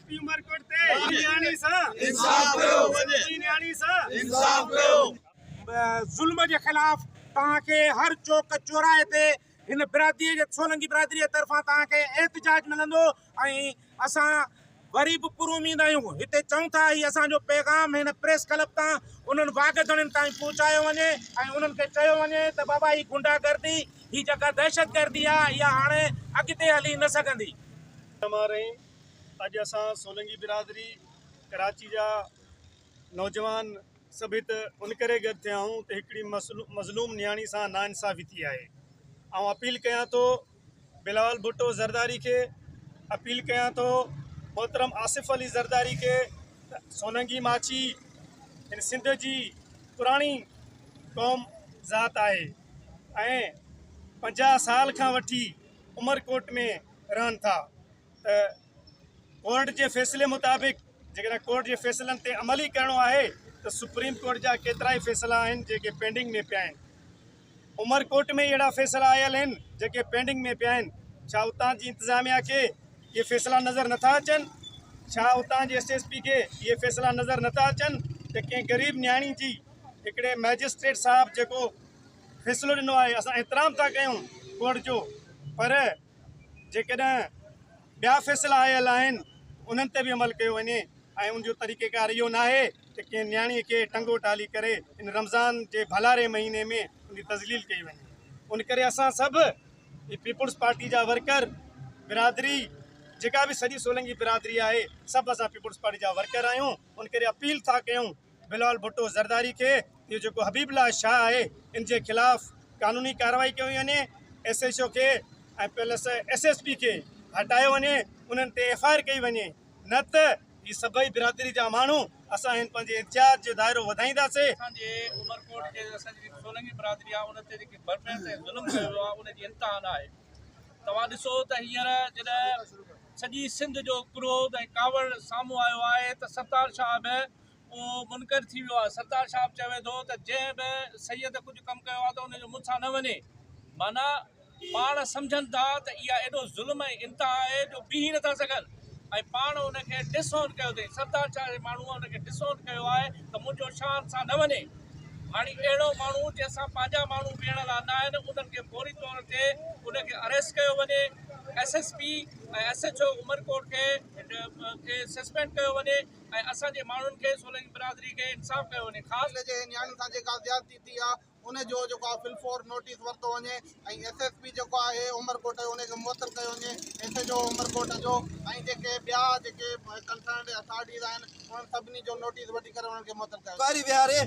P Umerkot تي نياڻي سان انصاف ڪيو وڃي، نياڻي سان انصاف ڪيو. ظلم جي خلاف توهان کي هر چوڪ چوراهي تي هن برادري جي سولنگي برادري جي طرفان توهان کي احتجاج ملندو ۽ اسان وري به پراميد آهيون هتي چئون ٿا هي اسان جو پيغام هن پريس ڪلب تان انهن واڳ ڌڻين تائين پهچايو وڃي ۽ انهن کي چيو وڃي ته بابا هي غنڊا گردي هي جيڪا دهشت گردي آهي اها هاڻي اڳتي هلي نه سگهندي. الرحمٰن الرحيم اڄ اسان سولنگي برادري ڪراچي جا نوجوان سڀ هت ان ڪري گڏ ٿيا آهيون ته هڪڙي مظلوم نياڻي سان ناانصافي ٿي آهي. آئون اپيل ڪيان ٿو بلاول ڀٽو زرداري کي، اپيل ڪيان ٿو محترم آصف علي زرداري کي ته سولنگي ماڇي هن سنڌ جي پراڻي قوم ذات آهي ۽ 50 سال کان وٺي عمرڪوٽ ۾ رهن ٿا ته ڪورٽ جي فيصلي مطابق جيڪڏهن ڪورٽ جي فيصلن تي عمل ئي ڪرڻو آهي ته سپريم ڪورٽ جا ڪيترائي فيصلا آهن جيڪي پينڊنگ ۾ پيا آهن. عمر ڪوٽ ۾ اهڙا فيصلا آيل آهن جيڪي پينڊنگ ۾ پيا آهن. ڇا اتان جي انتظاميا کي اهي فيصلا نظر نٿا اچن؟ ڇا اتان جي ايس ايس پي کي اهي فيصلا نظر نٿا اچن ته ڪنهن غريب نياڻي جي هڪڙي مئجسٽريٽ صاحب جيڪو فيصلو ڏنو آهي اسان احترام ٿا ڪيون ڪورٽ جو پر جيڪڏهن ٻيا فيصلا آيل آهن انهن تي به عمل ڪيو وڃي ۽ ان جو طريقيڪار اهو ناهي ته ڪنهن نياڻي کي ٽنگو ٽالي ڪري ان رمضان جي ڀلاري مهيني ۾ ان جي تذليل ڪئي وڃي ان ڪري اسان سڀ پيپلز پارٽي جا ورڪر برادري جيڪا به سڄي سولنگي برادري آهي سڀ اسان پيپلز پارٽي جا ورڪر آهيون ان ڪري اپيل ٿا ڪيون بلاول ڀٽو زرداري کي اهو جيڪو حبيب الله شاهه آهي ان جي خلاف قانوني ڪارروائي ڪئي وڃي، ايس ايڇ او کي ۽ پلس ايس ايس پي کي هٽايو وڃي، انهن تي ايف I R ڪئي وڃي نه ته هي سڀئي برادري جا ماڻهو اسان هن پنهنجي احتجاج جو دائرو وڌائينداسين. اسان جي عمرڪوٽ جي اسان جي جيڪي سولنگي برادري آهي ان تي جيڪي بربريت ۽ ظلم ڪيو ويو آهي ان جي انتها نه آهي. توهان ڏسو ته هينئر جڏهن سڄي سنڌ جو ڪروڌ ۽ ڪاوڙ سامهون آيو آهي ته ستار شاهه به اهو منڪر ٿي ويو آهي. سردار صاحب چوي ٿو ته جنهن به سيد ڪجهه ڪم ڪيو آهي ته ان جو مون سان نه وڃي. معنيٰ پاڻ سمجهن ٿا ته اها ايڏو ظلم ۽ انتها آهي جو بيهي نٿا سگهن ۽ پاڻ ان کي ڊس اون ڪيو اٿئي. سردار شاهه جي ماڻهوء ان کي ڊس اون ڪيو آهي ته منهنجو شان سان نه وڃي. هاڻي اهڙو ماڻهو جنهن سان پنهنجا ماڻهو ويهڻ لاء نه آهن انهن کي فوري طور تي ان کي اريسٽ ڪيو وڃي. S S P ۽ S H O Umerkot کي سسپينڊ ڪيو وڃي. ۽ اسان جي ماڻهن کي سولنگي برادري کي انصاف ڪيو وڃي خاص. جي نياڻين سان جيڪا زيادتي ٿي آ ان جو جيڪو آ فل فور نوٽيس ورتو وڃي ۽ ايس ايس پي جيڪو آهي عمرڪوٽ جو ان کي معطل ڪيو وڃي ايس ايڇ او عمرڪوٽ جو ۽ جيڪي ٻيا جيڪي ڪنسرنڊ اٿارٽيز آهن انهن سڀني جو نوٽيس وٺي ڪري انهن کي معطل ڪيو وڃي. ڪاري ويهاري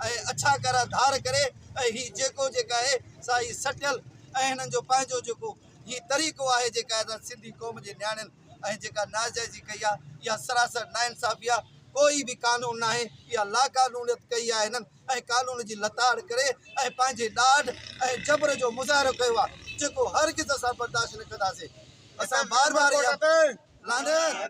۽ اڇا ڪارا ڌار ڪري ۽ هي جيڪو جيڪا آهي سا هي سٽيل ۽ هنن جو پنهنجو جيڪو هي طريقو آهي جيڪا سنڌي قوم جي نياڻين ۽ جيڪا ناجائزي ڪئي آهي اها سراسر ناانصافي آهي ڪوئي به قانون ناهي اها لاقانونيت ڪئي آهي هنن ۽ قانون جي لتاڙ ڪري ۽ پنهنجي ڏاڍ ۽ جبر جو مظاهرو ڪيو آهي جيڪو هرگز اسان برداشت نه ڪنداسين اسان بار بار اها لعنت.